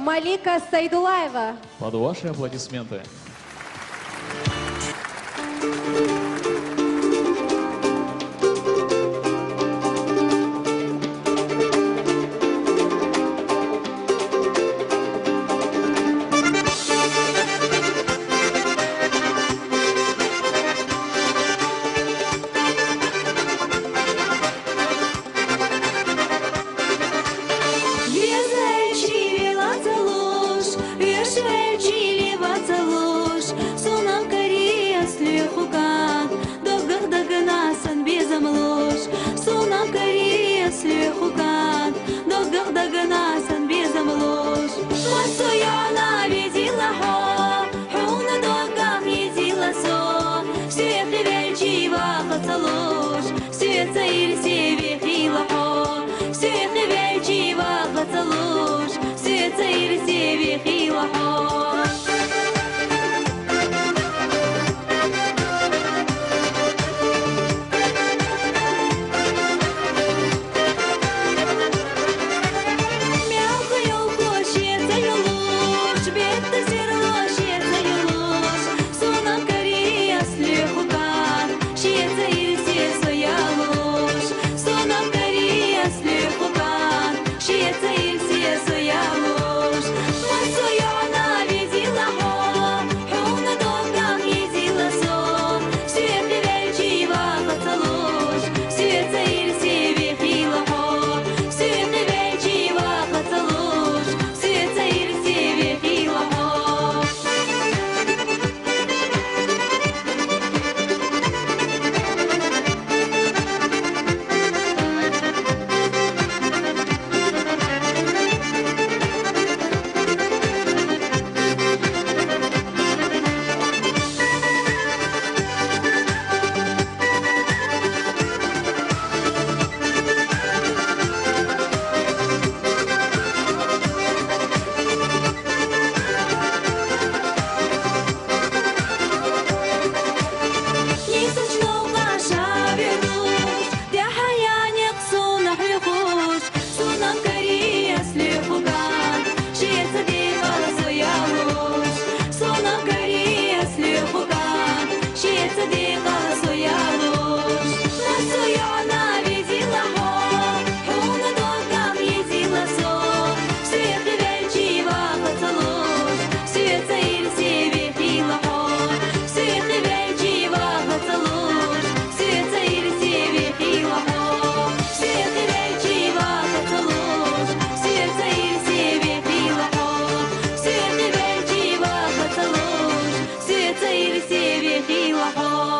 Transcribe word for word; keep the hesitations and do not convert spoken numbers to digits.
Малика Сайдулаева. Под ваши аплодисменты. Везде чиве лацалуш, вешве чиле вацалуш, сунам кариас лехукан, догах дагнасан безамлуш, сунам кариас лехукан, догах дагнасан безамлуш. Масуяна везила хо, хьуна догах езила со, сехи велчи вахацалуш, Светца ирсе вехила хо, сехи велчи вахацалуш, светца ирсе вехила хо. Мелхо юлхо сетца юлуш, бетта серло сетца юлуш, Сунам кариас лехукан, сетца ирсе соялуш. Сунам кариас лехукан, сетца ирсе соялуш. Масуяна везила хо, хьуна догах езила со, сехи велчи вахацалуш, сетца ирсе вехила хо, сехи велчи вахацалуш. Сунам кариас лехукан, сетца дикъала соялуш. Сунам кариас лехукан, сетца дикъала соялуш. Масуяна везила хо, хьуна догах езила со, сехи велчи вахацалуш, сетца ирсе вехила хо, сехи велчи вахацалуш. Светца ирсе вехила хо, сехи велчи вахацалуш, светца ирсе вехила хо, сехи велчи вахацалуш, светца ирсе вехила хо.